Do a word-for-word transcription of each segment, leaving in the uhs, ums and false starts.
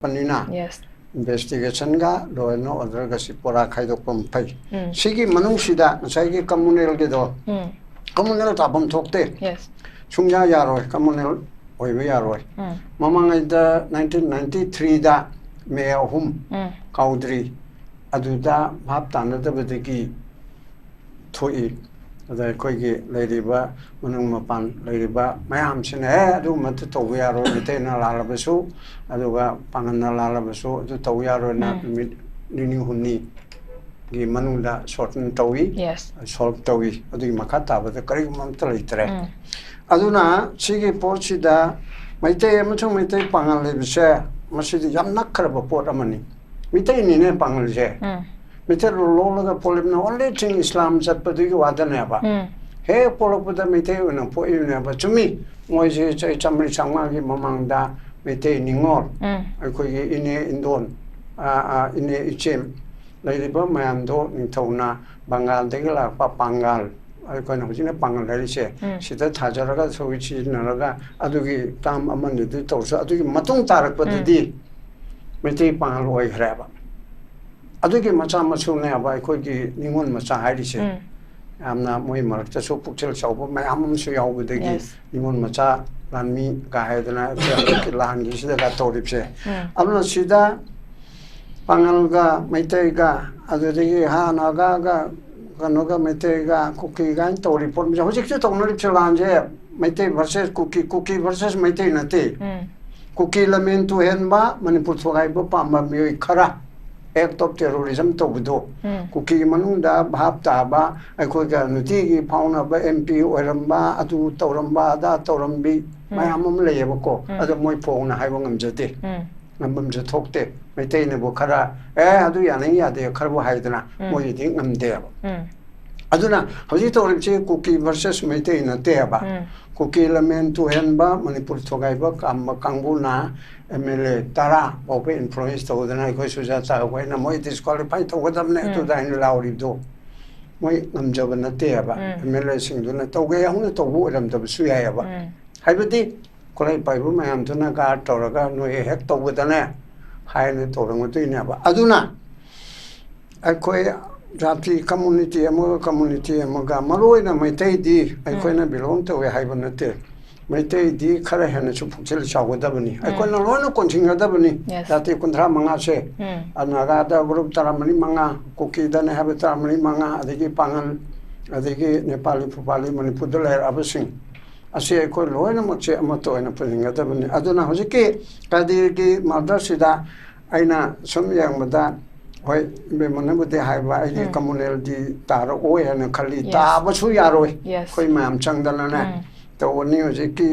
ꯄꯅꯤꯅ Yes. Investigationꯒ law and orderꯒꯁꯤ ꯄꯨꯔꯥ ꯈꯥꯏꯗꯣꯛꯄ ꯑꯃ ꯐꯩ꯫ ꯎꯝ. ꯁꯤꯒꯤ ꯃꯅꯨꯡꯁꯤꯗ ꯉꯁꯥꯏꯒꯤ communalꯒꯤꯗꯣ, ꯎꯝ. communal ꯇꯥꯐꯝ ꯊꯣꯛꯇꯦ꯫ Yes. ꯁꯨꯡꯌꯥ ꯌꯥꯔꯣꯏ, communal ꯑꯣꯏꯕ ꯌꯥꯔꯣꯏ꯫ ꯎꯝ. ꯃꯃꯥꯡꯉꯩꯗ nineteen ninety threeꯗ ꯃꯦ ꯑꯍꯨꯝ ꯎꯝ. ꯀꯥꯎꯗ꯭ꯔꯤ, ꯑꯗꯨꯗ ꯚꯥꯞ ꯇꯥꯅꯗꯕꯗꯒꯤ ꯊꯣꯛꯏ꯫ ꯑꯗ ꯑꯩꯈꯣꯏꯒꯤ ꯂꯩꯔꯤꯕ ꯃꯅꯨꯡ ꯃꯄꯥꯟ ꯂꯩꯔꯤꯕ ꯃꯌꯥꯝꯁꯤꯅ, "ꯑꯦ, ꯑꯗꯨꯒꯨꯝꯕꯗꯨ ꯇꯧꯕ ꯌꯥꯔꯣꯏ, ꯃꯩꯇꯩꯅ ꯂꯥꯜꯂꯕꯁꯨ, ꯑꯗꯨꯒ ꯄꯥꯡꯒꯜꯅ ꯂꯥꯜꯂꯕꯁꯨ ꯑꯗꯨ ꯇꯧ ꯌꯥꯔꯣꯏꯅ" ꯎꯝ. ꯅꯨꯃꯤꯠ ꯅꯤꯅꯤ ꯍꯨꯝꯅꯤꯒꯤ ꯃꯅꯨꯡꯗ shorten ꯇꯧꯏ, Yes. solve ꯇꯧꯏ꯫ ꯑꯗꯨꯒꯤ ꯃꯈꯥ ꯇꯥꯕꯗ ꯀꯔꯤꯒꯨꯝꯕ ꯑꯝꯇ ꯂꯩꯇ꯭ꯔꯦ꯫ ꯎꯝ. ꯑꯗꯨꯅ ꯁꯤꯒꯤ ꯄꯣꯠꯁꯤꯗ ꯃꯩꯇꯩ ꯑꯃꯁꯨꯡ ꯃꯩꯇꯩ ꯄꯥꯡꯒꯜ ꯂꯩꯕꯁꯦ, ꯃꯁꯤꯗꯤ ꯌꯥꯝ ꯅꯛꯈ꯭ꯔꯕ ꯄꯣꯠ ꯑꯃꯅꯤ꯫ ꯃꯩꯇꯩꯅꯤꯅꯦ ꯄꯥꯡꯒꯜꯁꯦ꯫ ꯎꯝ. ꯃꯩꯇꯩ ꯂꯣꯜꯂꯒ ꯄꯣꯛꯂꯤꯕꯅ only thing ꯏꯁꯂꯥꯝ ꯆꯠꯄꯗꯨꯒꯤ ꯋꯥꯗꯅꯦꯕ꯫ ꯎꯝ. ꯍꯦꯛ ꯄꯣꯛꯂꯛꯄꯗ ꯃꯩꯇꯩ ꯑꯣꯏꯅ ꯄꯣꯛꯏꯕꯅꯦꯕ꯫ ꯆꯨꯝꯃꯤ, ꯃꯣꯏꯁꯦ ꯆꯍꯤ ꯆꯥꯝꯃꯔꯤ ꯆꯥꯝꯃꯉꯥꯒꯤ ꯃꯃꯥꯡꯗ ꯃꯩꯇꯩ ꯅꯤꯉꯣꯜ, ꯎꯝ. ꯑꯩꯈꯣꯏꯒꯤ ꯏꯅꯦ ꯏꯟꯗꯣꯟ, ꯑ, ꯑ, ꯏꯅꯦ ꯏꯆꯦꯝ ꯂꯩꯔꯤꯕ ꯃꯌꯥꯝꯗꯣ ꯅꯤꯡꯊꯧꯅ ꯕꯪꯒꯥꯜꯗꯒꯤ ꯂꯥꯛꯄ ꯄꯥꯡꯒꯜ, ꯑꯩꯈꯣꯏꯅ ꯍꯧꯖꯤꯛꯅ ꯄꯥꯡꯒꯜ ꯍꯥꯏꯔꯤꯁꯦ, ꯎꯝ. ꯁꯤꯗ ꯊꯥꯖꯔꯒ ꯁꯣꯏ ꯁꯤꯖꯤꯟꯅꯔꯒ ꯑꯗꯨꯒꯤ term ꯑꯃꯅꯤꯗꯨ ꯇꯧꯔꯁꯨ, ꯑꯗꯨꯒꯤ ꯃꯇꯨꯡ ꯇꯥꯔꯛꯄꯗꯗꯤ ꯃꯩꯇꯩ ꯄꯥꯡꯒꯜ ꯑꯣꯏꯈ꯭ꯔꯦꯕ꯫ ꯑꯗꯨꯒꯤ ꯃꯆꯥ ꯃꯁꯨꯅꯦꯕ ꯑꯩꯈꯣꯏꯒꯤ ꯅꯤꯉꯣꯜ ꯃꯆꯥ ꯍꯥꯏꯔꯤꯁꯦ꯫ ꯎꯝ. ꯌꯥꯝꯅ ꯃꯣꯏ ꯃꯔꯛꯇꯁꯨ ꯄꯨꯛꯆꯦꯜ ꯆꯥꯎꯕ ꯃꯌꯥꯝ ꯑꯃꯁꯨ ꯌꯥꯎꯕꯗꯒꯤ Yes. ꯅꯤꯉꯣꯜ ꯃꯆꯥ ꯂꯥꯟꯃꯤ ꯀꯥ ꯍꯥꯏꯗꯅ ꯍꯟꯗꯛꯀꯤ ꯂꯥꯟꯒꯤꯁꯤꯗꯒ ꯇꯧꯔꯤꯕꯁꯦ꯫ ꯎꯝ. ꯑꯗꯨꯅ ꯁꯤꯗ ꯄꯥꯡꯒꯜꯒ ꯃꯩꯇꯩꯒ, ꯑꯗꯨꯗꯒꯤ ꯍꯥ ꯅꯥꯒꯥꯒ, ꯀꯩꯅꯣꯒ, ꯃꯩꯇꯩꯒ ꯀꯨꯀꯤ ꯀꯥꯏꯅ ꯇꯧꯔꯤ ꯄꯣꯠꯁꯦ, ꯍꯧꯖꯤꯛꯁꯨ ꯇꯧꯅꯔꯤꯕꯁꯦ ꯂꯥꯟꯁꯦ꯫ ꯃꯩꯇꯩ versus ꯀꯨꯀꯤ, ꯀꯨꯀꯤ versus ꯃꯩꯇꯩ ꯅꯠꯇꯦ꯫ ꯎꯝ. ꯀꯨꯀꯤ ꯂꯝꯍꯦꯟ ꯇꯨꯍꯦꯟꯕ, ꯃꯅꯤꯄꯨꯔ ꯊꯨꯒꯥꯏꯕ ꯄꯥꯝꯕ ꯃꯤꯑꯣꯏ ꯈꯔ, act of terrorism ꯇꯧꯕꯗꯣ, ꯎꯝ. ꯀꯨꯀꯤꯒꯤ ꯃꯅꯨꯡꯗ ꯚꯥꯞ ꯇꯥꯕ, ꯑꯩꯈꯣꯏꯒ ꯅꯨꯡꯇꯤꯒꯤ ꯐꯥꯎꯅꯕ, M P ꯑꯣꯏꯔꯝꯕ, ꯑꯗꯨ ꯇꯧꯔꯝꯕ, ꯑꯗꯥ ꯇꯧꯔꯝꯕꯤ, ꯎꯝ. ꯃꯌꯥꯝ ꯑꯃ ꯂꯩꯌꯦꯕꯀꯣ꯫ ꯎꯝ. ꯑꯗꯣ ꯃꯣꯏ ꯐꯣꯡꯅ ꯍꯥꯏꯕ ꯉꯝꯖꯗꯦ꯫ ꯎꯝ. ꯉꯝꯐꯝꯁꯨ ꯊꯣꯛꯇꯦ꯫ ꯃꯩꯇꯩꯅꯕꯨ ꯈꯔ, "ꯑꯦ, ꯑꯗꯨ ꯌꯥꯅꯤꯡ ꯌꯥꯗꯦ" ꯈꯔꯕꯨ ꯍꯥꯏꯗꯅ, ꯎꯝ. ꯃꯣꯏꯒꯤꯗꯤ ꯉꯝꯗꯦꯕ꯫ ꯎꯝ. ꯑꯗꯨꯅ ꯍꯧꯖꯤꯛ ꯇꯧꯔꯤꯕꯁꯤ ꯀꯨꯀꯤ versus ꯃꯩꯇꯩ ꯅꯠꯇꯦꯕ꯫ ꯎꯝ. ꯀꯨꯀꯤ ꯂꯝꯍꯦꯟ ꯇꯨꯍꯦꯟꯕ, ꯃꯅꯤꯄꯨꯔ ꯊꯨꯒꯥꯏꯕ ꯀꯥꯝꯕ ꯀꯥꯡꯕꯨꯅ M L A ꯇꯔꯥ ꯐꯥꯎꯕ influence ꯇꯧꯗꯅ ꯑꯩꯈꯣꯏ ꯁꯨꯖꯥꯇꯥ ꯍꯣꯏꯅ ꯃꯣꯏ disqualify ꯇꯧꯒꯗꯕꯅꯦ, ꯎꯝ. ꯑꯗꯨꯗ ꯍꯥꯏꯅ ꯂꯥꯎꯔꯤꯕꯗꯣ ꯃꯣꯏ ꯉꯝꯖꯕ ꯅꯠꯇꯦꯕ꯫ ꯎꯝ. M L A ꯁꯤꯡꯗꯨꯅ ꯇꯧꯒꯦ ꯍꯧꯅ ꯇꯧꯕ ꯑꯣꯏꯔꯝꯗꯕꯁꯨ ꯌꯥꯏꯑꯕ꯫ ꯎꯝ. ꯍꯥꯏꯕꯗꯤ ꯈꯨꯠꯂꯥꯏ ꯄꯥꯏꯕ ꯃꯌꯥꯝꯗꯨꯅ guard ꯇꯧꯔꯒ ꯅꯣꯏ ꯍꯦꯛ ꯇꯧꯕꯗꯅꯦ, ꯍꯥꯏꯅ ꯇꯧꯔꯝꯒꯗꯣꯏꯅꯦꯕ꯫ ꯑꯗꯨꯅ ꯑꯩꯈꯣꯏ ꯖꯥꯇꯤ community ꯑꯃꯒ community ꯑꯃꯒ, ꯃꯔꯨ ꯑꯣꯏꯅ ꯃꯩꯇꯩꯗꯤ ꯑꯩꯈꯣꯏꯅ belong ꯇꯧꯋꯦ ꯍꯥꯏꯕ ꯅꯠꯇꯦ꯫ ꯃꯩꯇꯩꯗꯤ ꯈꯔ ꯍꯦꯟꯅꯁꯨ ꯄꯨꯛꯆꯦꯜ ꯆꯥꯎꯒꯗꯕꯅꯤ꯫ ꯑꯩꯈꯣꯏꯅ ꯂꯣꯏꯅ ꯀꯣꯟꯁꯤꯟꯒꯗꯕꯅꯤ꯫ Yes. ꯖꯥꯇꯤ ꯀꯨꯟꯊ꯭ꯔꯥ ꯃꯉꯥꯁꯦ, ꯎꯝ. ꯅꯥꯒꯥꯗ group ꯇꯔꯥꯃꯔꯤ ꯃꯉꯥ, ꯀꯨꯀꯤꯗꯅꯦ ꯍꯥꯏꯕ ꯇꯔꯥꯃꯔꯤ ꯃꯉꯥ, ꯑꯗꯒꯤ ꯄꯥꯉꯜ, ꯑꯗꯒꯤ ꯅꯦꯄꯥꯂꯤ ꯐꯨꯄꯥꯂꯤ ꯃꯅꯤꯄꯨꯔꯗ ꯂꯩꯔꯛꯑꯕꯁꯤꯡ ꯑꯁꯤ ꯑꯩꯈꯣꯏ ꯂꯣꯏꯅꯃꯛꯁꯦ ꯑꯃꯠꯇ ꯑꯣꯏꯅ ꯄꯨꯟꯁꯤꯟꯒꯗꯕꯅꯤ꯫ ꯑꯗꯨꯅ ꯍꯧꯖꯤꯛꯀꯤ ꯀꯗꯤꯔꯒꯤ murderꯁꯤꯗ ꯑꯩꯅ ꯁꯨꯝ ꯌꯦꯡꯕꯗ, ꯍꯣꯏ, ꯏꯕꯦꯝꯃꯅꯕꯨꯗꯤ ꯍꯥꯏꯕ, ꯑꯩꯗꯤ communalꯗꯤ ꯇꯥꯔꯛꯑꯣꯏ ꯍꯥꯏꯅ ꯈꯜꯂꯤ꯫ Yes. ꯇꯥꯕꯁꯨ ꯌꯥꯔꯣꯏ꯫ Yes. ꯑꯩꯈꯣꯏ ꯃꯌꯥꯝ ꯆꯪꯗꯅꯅꯦ ꯎꯝ. ꯇꯧꯕꯅꯤ꯫ ꯍꯧꯖꯤꯛꯀꯤ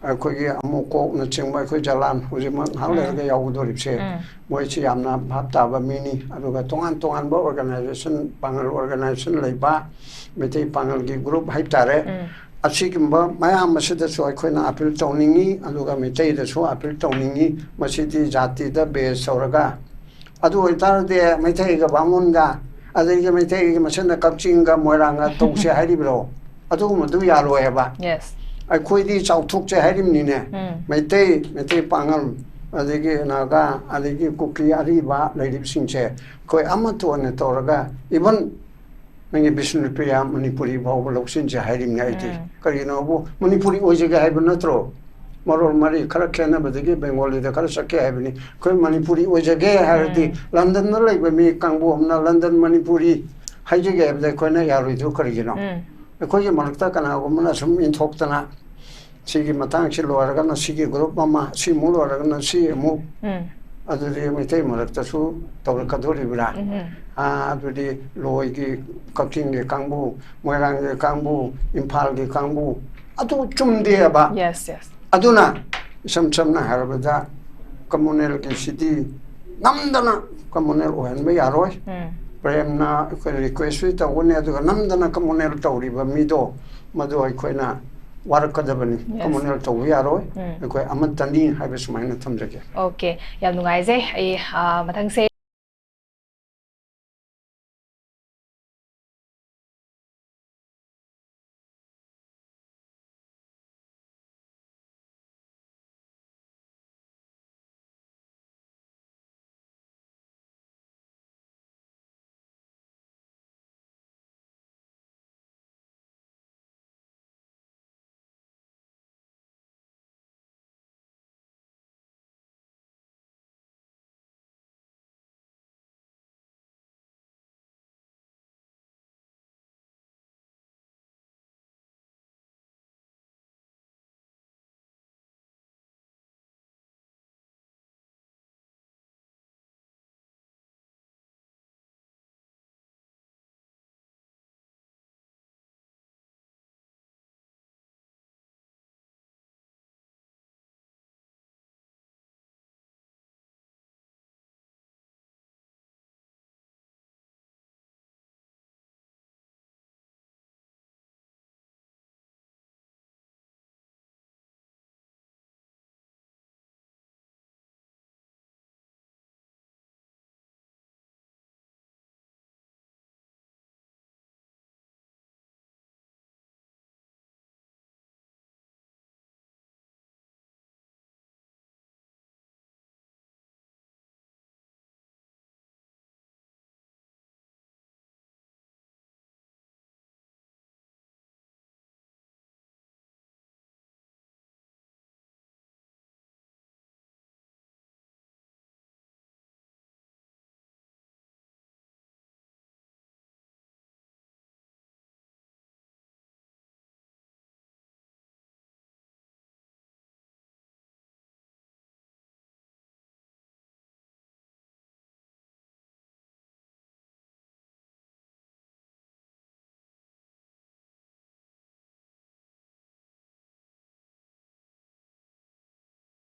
ꯑꯩꯈꯣꯏꯒꯤ ꯑꯃꯨꯛ ꯀꯣꯛꯅꯆꯤꯡꯕ ꯑꯩꯈꯣꯏ ꯖꯂꯥꯟ ꯍꯧꯖꯤꯛꯃꯛ ꯉꯥꯏꯍꯥꯛ ꯎꯝ. ꯂꯩꯔꯒ ꯌꯥꯎꯒꯗꯧꯔꯤꯕꯁꯦ, ꯎꯝ. ꯃꯣꯏꯁꯤ ꯌꯥꯝꯅ ꯚꯥꯞ ꯇꯥꯕ ꯃꯤꯅꯤ꯫ ꯑꯗꯨꯒ ꯇꯣꯉꯥꯟ ꯇꯣꯉꯥꯟꯕ organization, ꯄꯥꯉꯜ organization ꯂꯩꯕ, ꯃꯩꯇꯩ ꯄꯥꯉꯜꯒꯤ group ꯍꯥꯏꯇꯥꯔꯦ, ꯎꯝ. ꯑꯁꯤꯒꯨꯝꯕ ꯃꯌꯥꯝ ꯑꯁꯤꯗꯁꯨ ꯑꯩꯈꯣꯏꯅ appeal ꯇꯧꯅꯤꯡꯉꯤ, ꯑꯗꯨꯒ ꯃꯩꯇꯩꯗꯁꯨ appeal ꯇꯧꯅꯤꯡꯉꯤ꯫ ꯃꯁꯤꯗꯤ ꯖꯥꯇꯤꯗ base ꯇꯧꯔꯒ, ꯑꯗꯨ ꯑꯣꯏꯇꯥꯔꯗꯤ ꯃꯩꯇꯩꯒ ꯕꯥꯃꯣꯟꯒ, ꯑꯗꯒꯤ ꯃꯩꯇꯩꯒꯤ ꯃꯁꯦꯟꯗ ꯀꯛꯆꯤꯡꯒ ꯃꯣꯏꯔꯥꯡꯒ ꯇꯧꯁꯦ ꯍꯥꯏꯔꯤꯕ꯭ꯔꯣ? ꯑꯗꯨꯒꯨꯝꯕꯗꯨ ꯌꯥꯔꯣꯏ ꯍꯥꯏꯕ꯫ Yes. ꯑꯩꯈꯣꯏꯗꯤ ꯆꯥꯎꯊꯣꯛꯆꯩ ꯍꯥꯏꯔꯤꯕꯅꯤꯅꯦ꯫ ꯎꯝ. ꯃꯩꯇꯩ, ꯃꯩꯇꯩ ꯄꯥꯉꯜ, ꯑꯗꯒꯤ ꯅꯥꯒꯥ, ꯑꯗꯒꯤ ꯀꯨꯀꯤ, ꯑꯔꯤꯕ ꯂꯩꯔꯤꯕꯁꯤꯡꯁꯦ ꯑꯩꯈꯣꯏ ꯑꯃꯠꯇ ꯑꯣꯏꯅ ꯇꯧꯔꯒ, even ꯅꯪꯒꯤ ꯕꯤꯁꯅꯨꯄ꯭ꯔꯤꯌꯥ ꯃꯅꯤꯄꯨꯔꯤ ꯐꯥꯎꯕ ꯂꯧꯁꯤꯟꯁꯦ ꯍꯥꯏꯔꯤꯕꯅꯦ ꯑꯩꯗꯤ꯫ ꯎꯝ. ꯀꯔꯤꯒꯤꯅꯣꯕꯨ, ꯃꯅꯤꯄꯨꯔꯤ ꯑꯣꯏꯖꯒꯦ ꯍꯥꯏꯕ ꯅꯠꯇ꯭ꯔꯣ? ꯃꯔꯣꯜ ꯃꯔꯤ ꯈꯔ ꯈꯦꯠꯅꯕꯗꯒꯤ ꯕꯦꯡꯒꯣꯂꯤꯗ ꯈꯔ ꯆꯠꯀꯦ ꯍꯥꯏꯕꯅꯤ꯫ ꯑꯩꯈꯣꯏ ꯃꯅꯤꯄꯨꯔꯤ ꯑꯣꯏꯖꯒꯦ ꯍꯥꯏꯔꯗꯤ, ꯎꯝ. ꯂꯟꯗꯟꯗ ꯂꯩꯕ ꯃꯤ ꯀꯥꯡꯕꯨ ꯑꯃꯅ ꯂꯟꯗꯟ ꯃꯅꯤꯄꯨꯔꯤ ꯍꯥꯏꯖꯒꯦ ꯍꯥꯏꯕꯗ ꯑꯩꯈꯣꯏꯅ ꯌꯥꯔꯣꯏꯗꯣꯏ ꯀꯔꯤꯒꯤꯅꯣ? ꯎꯝ. ꯑꯩꯈꯣꯏꯒꯤ ꯃꯔꯛꯇ ꯀꯅꯥꯒꯨꯝꯕꯅ ꯁꯨꯝ ꯏꯟꯊꯣꯛꯇꯅ, ꯁꯤꯒꯤ ꯃꯇꯥꯡꯁꯤ ꯂꯣꯏꯔꯒꯅ ꯁꯤꯒꯤ group ꯑꯃ, ꯁꯤꯃꯨꯛ ꯂꯣꯏꯔꯒꯅ ꯁꯤ ꯑꯃꯨꯛ, ꯎꯝ. ꯑꯗꯨꯗꯤ ꯃꯩꯇꯩ ꯃꯔꯛꯇꯁꯨ ꯇꯧꯔꯛꯀꯗꯣꯔꯤꯕ꯭ꯔꯥ? ꯎꯝ. ꯑꯥ, ꯑꯗꯨꯗꯤ ꯂꯣꯏꯒꯤ, ꯀꯛꯆꯤꯡꯒꯤ ꯀꯥꯡꯕꯨ, ꯃꯣꯏꯔꯥꯡꯒꯤ ꯀꯥꯡꯕꯨ, ꯏꯝꯐꯥꯜꯒꯤ ꯀꯥꯡꯕꯨ, ꯑꯗꯨ ꯆꯨꯝꯗꯦꯕ꯫ Yes, yes. ꯑꯗꯨꯅ ꯏꯁꯝ ꯁꯝꯅ ꯍꯥꯏꯔꯕꯗ communalꯒꯤꯁꯤꯗꯤ ꯅꯝꯗꯅ communal ꯑꯣꯏꯍꯟꯕ ꯌꯥꯔꯣꯏ꯫ ꯎꯝ. ꯄ꯭ꯔꯦꯝꯅ ꯑꯩꯈꯣꯏ requestꯁꯨ ꯇꯧꯒꯅꯤ, ꯑꯗꯨꯒ ꯅꯝꯗꯅ communal ꯇꯧꯔꯤꯕ ꯃꯤꯗꯣ, ꯃꯗꯨ ꯑꯩꯈꯣꯏꯅ ꯋꯥꯔꯛꯀꯗꯕꯅꯤ꯫ Yes. Communal ꯇꯧꯕ ꯌꯥꯔꯣꯏ꯫ ꯎꯝ. ꯑꯩꯈꯣꯏ ꯑꯃꯠꯇꯅꯤ ꯍꯥꯏꯕ ꯁꯨꯃꯥꯏꯅ ꯊꯝꯖꯒꯦ꯫ Okay, ꯌꯥꯝ ꯅꯨꯡꯉꯥꯏꯖꯩ꯫ ꯑꯩ, ꯑ, ꯃꯊꯪꯁꯦ